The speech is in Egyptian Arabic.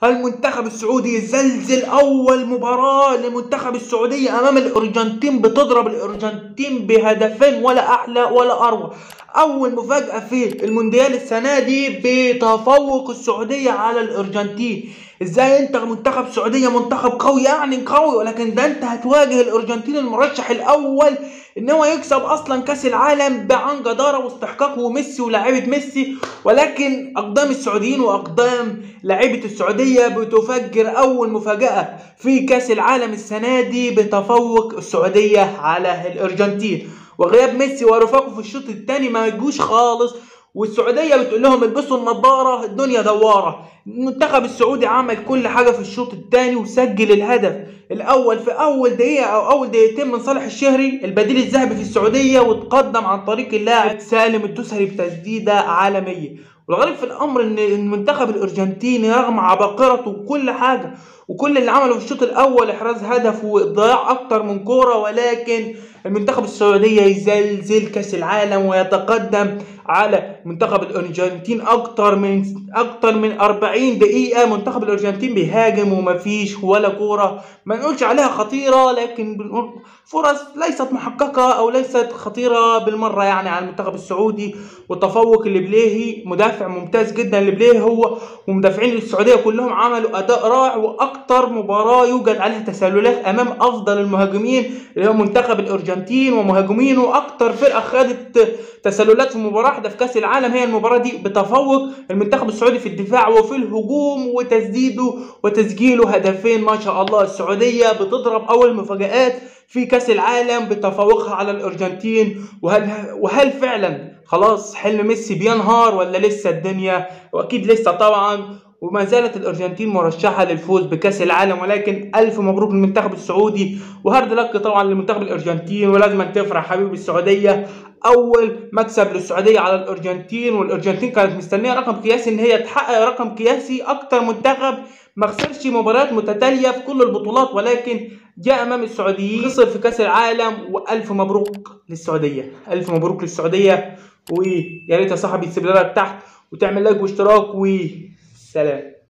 المنتخب السعودي يزلزل اول مباراة لمنتخب السعودية امام الارجنتين، بتضرب الارجنتين بهدفين ولا احلى ولا اروع. اول مفاجأة في المونديال السنة دي بتفوق السعودية على الارجنتين. ازاي انت منتخب سعودية منتخب قوي يعني قوي، ولكن ده انت هتواجه الارجنتين المرشح الاول ان هو يكسب اصلا كاس العالم عن جدارة واستحقاق وميسي ولاعيبة ميسي، ولكن اقدام السعوديين واقدام لاعيبة السعودية بتفجر اول مفاجأة في كاس العالم السنة دي بتفوق السعودية على الارجنتين. وغياب ميسي ورفاقه في الشوط الثاني ما يجوش خالص، والسعودية بتقول لهم البسوا النظارة الدنيا دوارة. المنتخب السعودي عمل كل حاجة في الشوط الثاني وسجل الهدف الأول في أول دقيقة أو أول دقيقتين من صالح الشهري البديل الذهبي في السعودية، وتقدم عن طريق اللاعب سالم الدوسري بتسديدة عالمية. والغريب في الأمر إن المنتخب الأرجنتيني رغم عباقرته وكل حاجة وكل اللي عمله في الشوط الأول إحراز هدف وضياع أكتر من كورة، ولكن المنتخب السعودية يزلزل كأس العالم ويتقدم على منتخب الأرجنتين أكتر من 40 دقيقة. منتخب الأرجنتين بيهاجم ومفيش ولا كورة، ما نقولش عليها خطيرة، لكن بنقول فرص ليست محققة أو ليست خطيرة بالمرة يعني على المنتخب السعودي. والتفوق اللي بليهي مدافع ممتاز جدا، اللي بليهي هو ومدافعين السعودية كلهم عملوا أداء رائع، وأكتر مباراة يوجد عليها تسللات أمام أفضل المهاجمين اللي هو منتخب الأرجنتين ومهاجمينه، وأكتر فرقة خدت تسللات في مباراة واحدة في كأس العالم هي المباراة دي، بتفوق المنتخب السعودي في الدفاع وفي الهجوم وتسديده وتسجيله هدفين. ما شاء الله السعودية بتضرب أول مفاجآت في كأس العالم بتفوقها على الأرجنتين. وهل فعلا خلاص حلم ميسي بينهار ولا لسه الدنيا؟ وأكيد لسه طبعا، وما زالت الأرجنتين مرشحة للفوز بكأس العالم، ولكن ألف مبروك للمنتخب السعودي و hard luck طبعا للمنتخب الأرجنتين. ولازم تفرح حبيب السعودية، أول مكسب للسعودية على الأرجنتين، والأرجنتين كانت مستنية رقم قياسي إن هي تحقق رقم قياسي أكتر منتخب ما خسرش مباريات متتالية في كل البطولات، ولكن جاء أمام السعوديين خسر في كأس العالم. وألف مبروك للسعودية، ألف مبروك للسعودية. ويا ريت يا صاحبي تسيب لنا تحت وتعمل لايك واشتراك، وسلام.